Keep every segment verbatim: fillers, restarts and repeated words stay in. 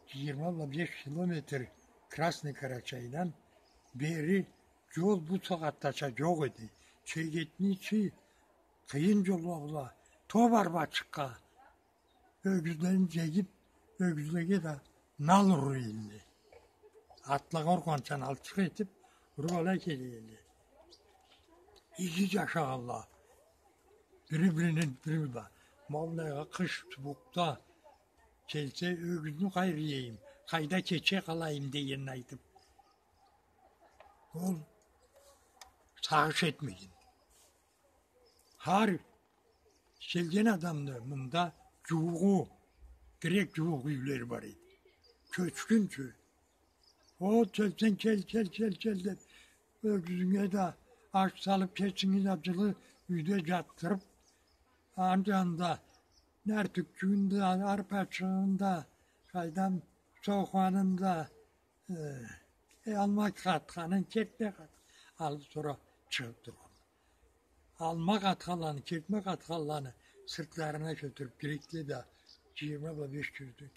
Джыйырма бла беш километр Красный Карачайдан бери джол бу сагъатдача джокъ эди. Чегетни ичи къыйын джолла бла, топар бла чыкъгъан. Ёгюзлерин джегиб, ёгюзлеге да нал ура эдиле. Атлагъа ургъанча налчыкъ этиб, уруп алай келе эдиле. Иги джашагъанла. Бири-биринден бири да. Ма былайгъа къыш сууукъда келсе, ёгюзню къайры ийейим, къайда кече къалайым дегенин айтыб, ол сагъыш этмеген. Хар келген адамны мында джууугъу, керек джууугъу юйлери бар эди. Кёчгюнчю. О, келсенг, кел, кел, кел, кел деб, ёгюзюнге да аш салыб, кечинги да джылы юйде джатдырыб, аны джанында нартюкчюгюн да, арпачыгъын да, къайдам, соханын да, э, э, алма къатханын, кертме къатханын алыб, сора чыгъыб тургъанла. Алма къатханланы, кертме къатханланы сыртларына кётюрюб, керекли да джыйырма бла беш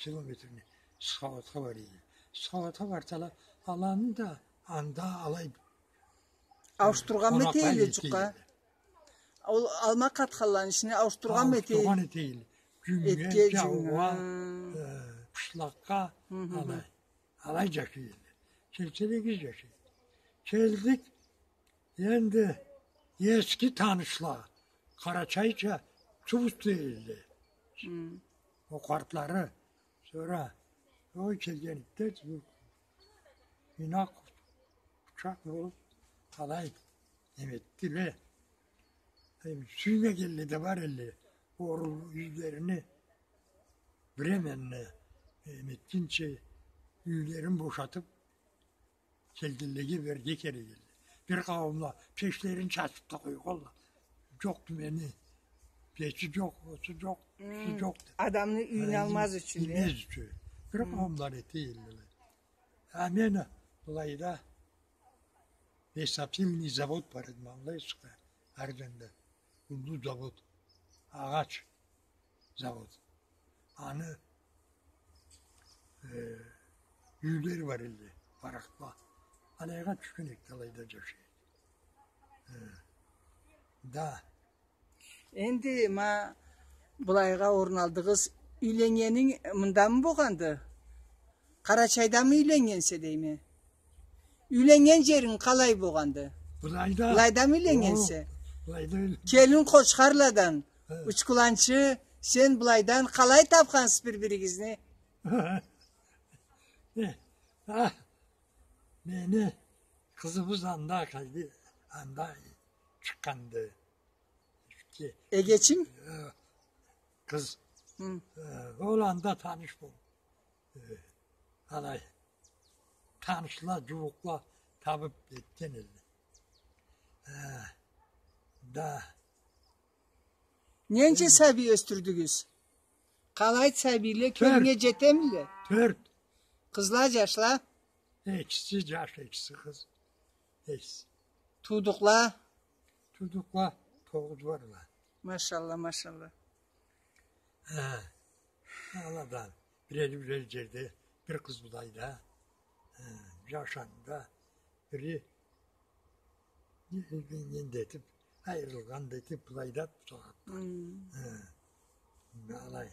километрни Схауатха бара эдиле. Схауатха барсала, аланы да анда алай ауушдургъанмы эте эдиле джукъгъа? Ол алма къатханланы ичине ауушдургъанмы эте эдиле? Ауушдургъан эте эдиле. Джюннге, джаугъа, э, бышлакъгъа, алай. Алай джашай эдиле. Келселе иги джашай эдиле. Келдик. Энди эски танышла, къарачайча тюз эдиле. Ол къартлары. Сора, ой, келгенликде, бу, ийнакъ, учакъ болуб, алай неме этдиле. Эм, сюймегенле да бар эдиле. Ол юйлерини временно, неме этгинчи, юйлерин бошатыб, келгенлеге берирге керек эди. Бир къауумла пешлерин чачыб да къойгъанла. Джокъду мени, печи джокъ, осу джокъ, иши джокъ деб. Адамны юйюн алмаз ючюн, э? Иймез ючюн. Бир къауумла эте эдиле. А мен былайда лесопильный завод бар эди, ма былай чыкъгъан, ары джанда. Уллу завод. Агъач завод. Аны, э, юйлери бар эди, баракъла. Алайгъа тюшген эдик, алайда джашай эдик. Э, да. Энди ма былайгъа орун алдыгъыз, юйленнгенинг мындамы болгъанды? Къарачайдамы юйленнгенсе дейме? Юйленнген джеринг къалай болгъанды? Былайда. Былайдамы юйленнгенсе? О, былайда юйленнгенме. Келин Къочхарладан, хы, Учкуланчы, сен былайдан къалай табхансыз бир-биригизни? Э, а, мени къызыбыз анда къалды, анда чыкъгъанды. Ке-, эгечим? Э, къыз. Хы. Э, ол анда таныш бол-, э, алай, танышла, джууукъла табыб этген эдиле. Э, да. Ненча сабий ёсдюрдюгюз? Къалай сабийле, кёлюнге джетемиле? Тёрт. Къызла, джашла? Экиси джаш, экиси къыз. Экиси. Туудукъла? Туудукъла тогъуз барла. Машалла, машалла. Хы. Аладан бирери бир джерде, бир къыз былайда. Хы, джаш анда. Бири не, не, не, не этиб, айырылгъан да этиб, былайда бусагъатда. Хы. Хы. Алай,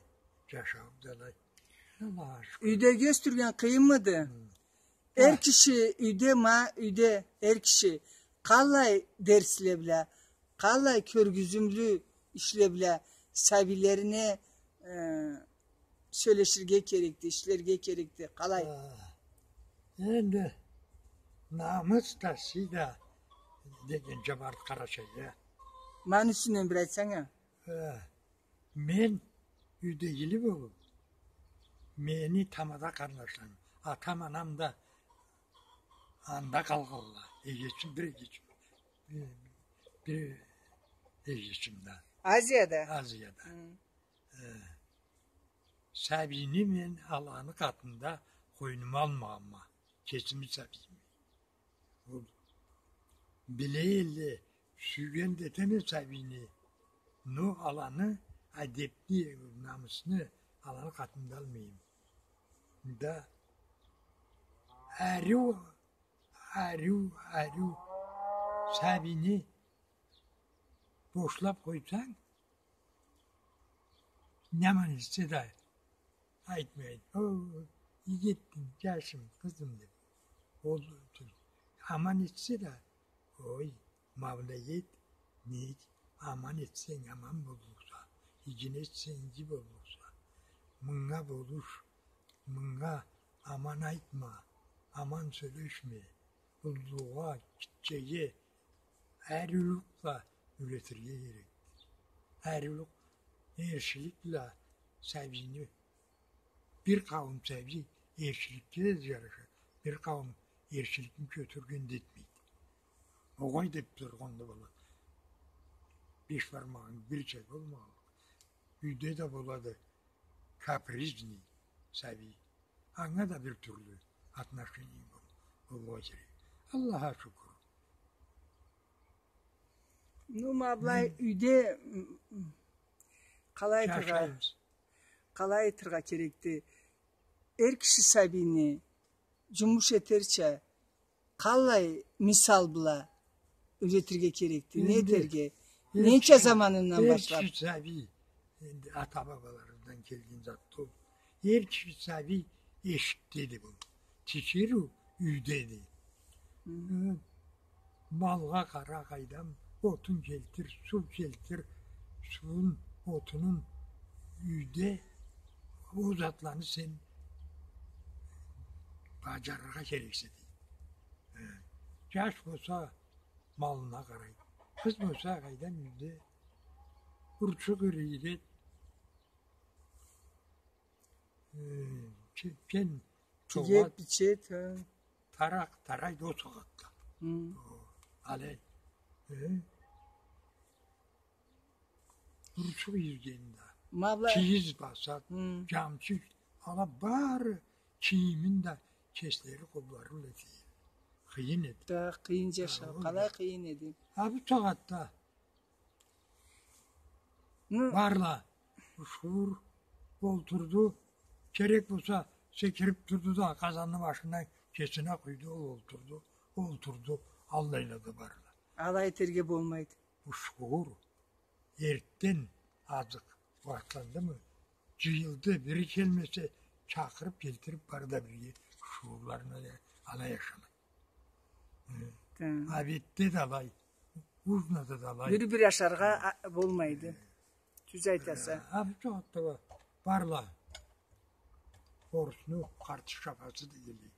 джашау да алай. Аллахха шукур. Юйдеги ёсдюрген къыйынмыды? Хы. Эр киши юйде, ма, юйде эр киши къаллай дерсле бла, къаллай кёргюзюмлю ишле бла сабийлерине, э, сёлеширге керекди, ишлерге керекди, къалай? Э, энди намыс да, сый да деген джамагъат Къарачайда. Маны юсюнден бир айтсанг а. Э, мен юйдегили болуб, мени тамада къарнашларым, атам, анам да анда къалгъанла. Эгечим, бир эгечим, бир, бир эгечим да. Азияда? Азияда. Хы. Э, сабийни мен аланы къатында къойнума алмагъанма, кесими сабийми. Ол биле эдиле, сюйген да этеме сабийни, но аланы, адебни, намысны аланы къатында алмайма. Да. Ариу, ариу, ариу сабийни бошлап къойсанг, не аман этсе да, айтмай, айтмай: «О, иги этдинг, джашым, къызым», — деп. Ол аман этсе да, ой, ма былай эт, не, аман этсенг, аман боллукъса, игини этсенг, иги боллукъса. Мынга болуш, мынга аман айтма, аман сёлешме, уллугъа, гитчеге ариулукъ бла юретирге керекди. Ариулукъ, эршилик бла сабийни, бир къауум сабий эршиликге да джараша, бир къауум эршиликни кётюрген да этмейди. Огъай деп тургъан да болады. Беш бармагъынг бирча болмагъанлыкъ. Юйде да болады капризный сабий. Анга да бир тюрлю отношение бол-, болургъа керек. Аллахха шукур. Ну, ма былай, юйде, м, м, къалай айтыргъа, джашайбыз, къалай айтыргъа керекди? Эр киши сабийни джумуш этерча, къалай мисал бла юретирге керекди? Не этерге? Энди эр киши, ненча заманындан башлап? Эр киши сабий, энди ата-бабаларыбыздан келген затды ол. Эр киши сабий эшикдеди бу. Тиширыу юйдеди. Хы. Э, малгъа къара, къайдам, отун келтир, суу келтир, суун, отунун юйде, ол затланы сен баджарыргъа керексе, дейди. Э, джаш болса, малына къарайды. Къыз болса, къайдам, юйде урчукъ юрейди, э, чепкен, тигед, чогъад, бичед, хы, таракъ тарайды ол сагъатда. Хы. О, алай, э, урчукъ юйгенде, ма былай, кийиз басад, хы, джамчы, ала бары кийимин да кеслери къоллары бла этеди. Къыйын эди. Да, къыйын джашау, къалай къыйын эди. А бу сагъатда, хы, барла, ушхуур олтурду. Керек болса, секирип турду да, къазанны башындан кесине къуйду, ол олтурду, олтурду, аллайла да барла. Алай этерге болмайды. Ушхуур эртден азыкъ башландымы, джыйылды, бири келмесе, чакъырып келтирип, бары да бирге ушхуурларына да алай ашамайды. Да. Обедде да алай, ужинада да алай. Бири-бири ашаргъа, а, болмайды. Э. Тюз айтаса. Э, а бу сагъатда барла. Орусну къарты шапасы да келеди.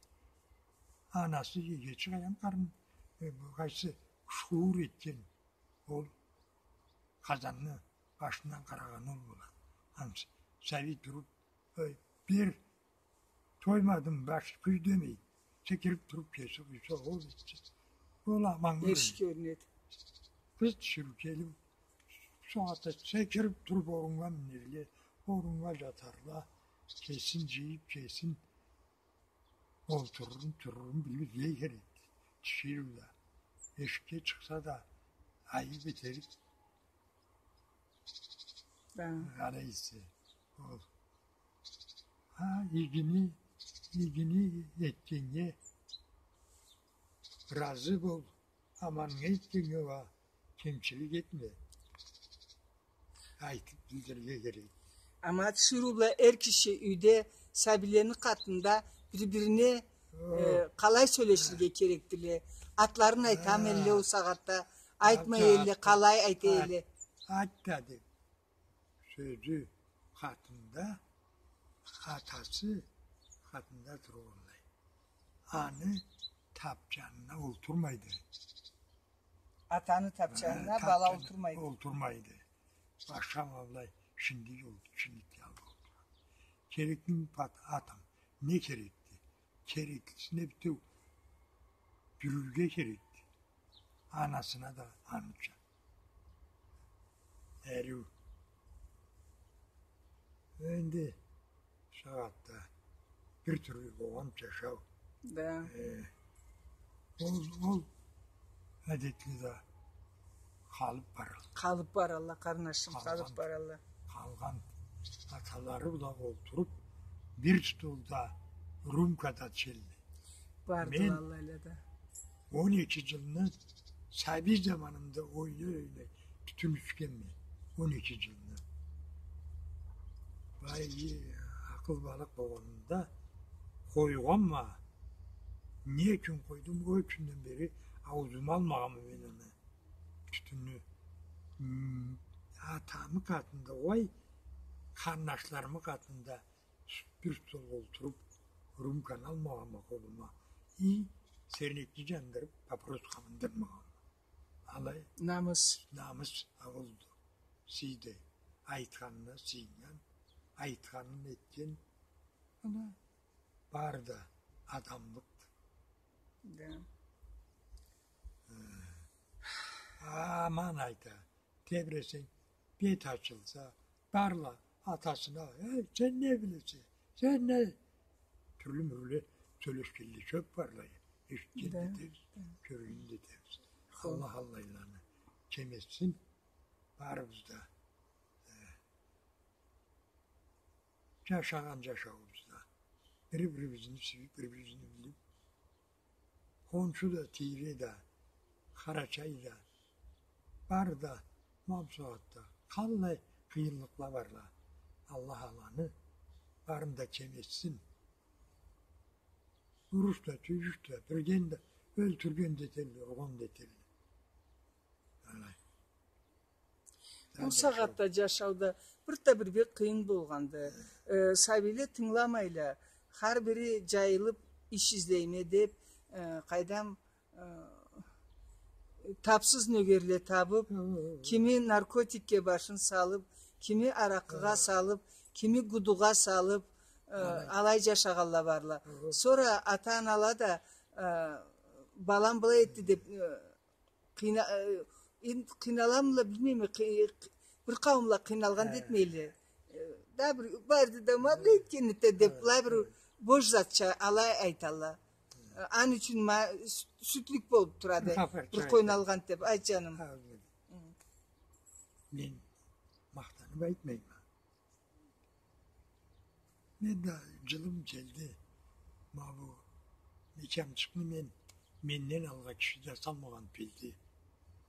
Анасы эгечи, къайдам, къарын, э, бу къайсы ушхуур этген. Ол къазанны башындан къарагъаны ол болады. Ансы сабий туруп, ой, бир тоймадым, баш кюй демейди. Секирип туруп кеси къуйса, ол этсе, ол аман кёрюнеди. Эрши кёрюнеди. Къыз тиширыу келип, сагъатда секирип туруп оруннга минерге, оруннга джатарла, кесин джыйып, кесин олтурурун, турурун билирге керекди. Тиширыу да. Эшикге чыкъса да, айып этерик. Да. Алай эсе. Ол. Ха, игини, игини этгеннге разы бол, аманнга этгеннге уа кемчилик этме. Айтып билдирирге керек. Ама тиширыу бла эр киши юйде сабийлени къатында бири-бирине, э, къалай сёлеширге керекдиле? Атларын айтама элле ол сагъатда, айтмай элле, къалай айта элле? Ат да деп сёзю къатында, атасы къатында тургъанлай. Аны тапчанына олтурмайды. Атаны тапчанына бала олтурмайды. Олтурмайды. Башха ма былай, шиндик ол, шиндик алып олтура. Керекли пат-, атам, не керекди? Кереклисине битеу джюрюрге керекди. Анасына да аныча. Ариу. Энди сагъатда бир тюрлю болгъан джашау. Да. Э, ол, ол адетле да къалып баралла. Къалып баралла, къарнашым, къалып баралла. Къалгъан аталары бла олтуруп, бир столда Рюмкада ичелле. Барды. Мен аллайла да. Он эки джылны сабий заманымда ойнай-ойнай тютюн ичгенме. Он эки джылны. Былай, акъыл балыкъ болгъанымда къойгъанма. Не ючюн къойдум, ол кюнден бери аузума алмагъанма мен аны. Тютюнню. М, атамы къатында, уой, къарындашларымы къатында бир столгъа олтуруб, рюмканы алмагъанма къолума. И сернекни джандырыб, папироска мындырмагъанма. Алай. Намыс. Намыс ауурлуду. Сыйды. Айтханына сыйыннган, айтханын этген. Ана, бары да адамлыкъды. Да. Э, аман айта, тебресенг, бет ачылса, барла атасына: «Эй, сен не билесе? Сен не?» Тюрлю-мюрлю сёлешгенле кёб барла, эшитген да этебиз, да, кёрген да этебиз. Хо. Аллах аллайланы кем этсин, барыбыз да, э, джашагъан джашауубузда бир-бирибизни сюйюб, бир-бирибизни билиб, хоншу да, тийре да, Къарачай да, бары да ма бусагъатда къаллай къыйынлыкъла барла. Аллах аланы барын да кем этсин. Уруш да, тюйюш да, бирген да, ёлтюрген да этелле, ургъан да этелле. Алай. Бусагъатда джашауда бир да бир бек къыйын болгъанды. Э, сабийле тынгыламайла, хар бири джайылыб иш излейме деб, э, къайдам, э, табсыз нёгерле табыб, кими наркотикге башын салыб, кими аракъыгъа салыб, кими гудугъа салыб, э, алай джашагъанла барла. Сора ата-анала да, э, балам былай этди деб, э, Къыйна-, э, энди къыйналамыла, билмейме, къы-, къы-, бир къауумла къыйналгъан да этмейле. Э, да бир барды да, ма бир этгенни да деб, былай бир бош затча алай айталла. Э, аны ючюн ма сю-, сютлюк болуб турады. Бир къойналгъан деб, айт, джаным. Мен махтаныб айтмайма. Мен да джылым келди. Ма бу мекямчыкъны мен, менден алгъа киши джасалмагъан пелди.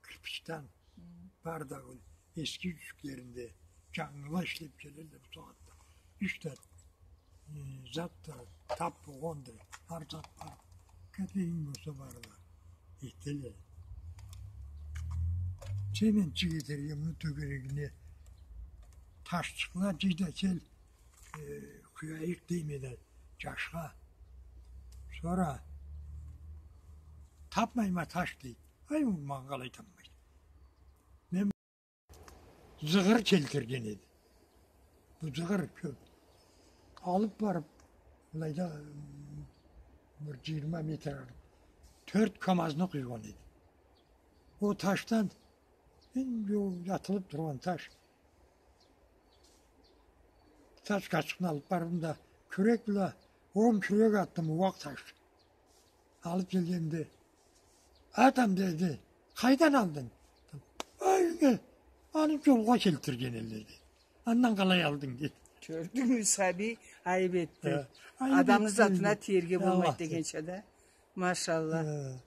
Кирпичден. Хы. Бары да ол эски джюзюклеринде джангыла ишлеб келелле бусагъатда. Иш да, э, зат да таб болгъанды, хар зат бар. Капегинг болса бары да. Этелле. Чеменчик этерге муну тёгерегине ташчыкъла джый да кел, э, къуяйыкъ дейме да джашха. Сора табмайма таш дейди. Ай, ол манга къалай табмайды. Мен Зыгъыр келтирген эди. Бу зыгъыр кёб. Алыб барыб, былайда, м, бир джыйырма метр алыб, тёрт камазны къуйгъан эди. Ол ташдан, энди ол атылыб тургъан таш. Таш къачхыны алыб бардым да, кюрек бла он кюрек атдым, ууакъ таш. Алыб келгенде, атам деди, къайдан алдынг? Ой, аны джолгъа келтирген эдим, деди. Андан къалай алдынг, деди. Кёрдюнгмю, сабий айыб этди. Хы, айыб этди. Адамны затына тиерге болмайды дегенча да. Машалла. Хы.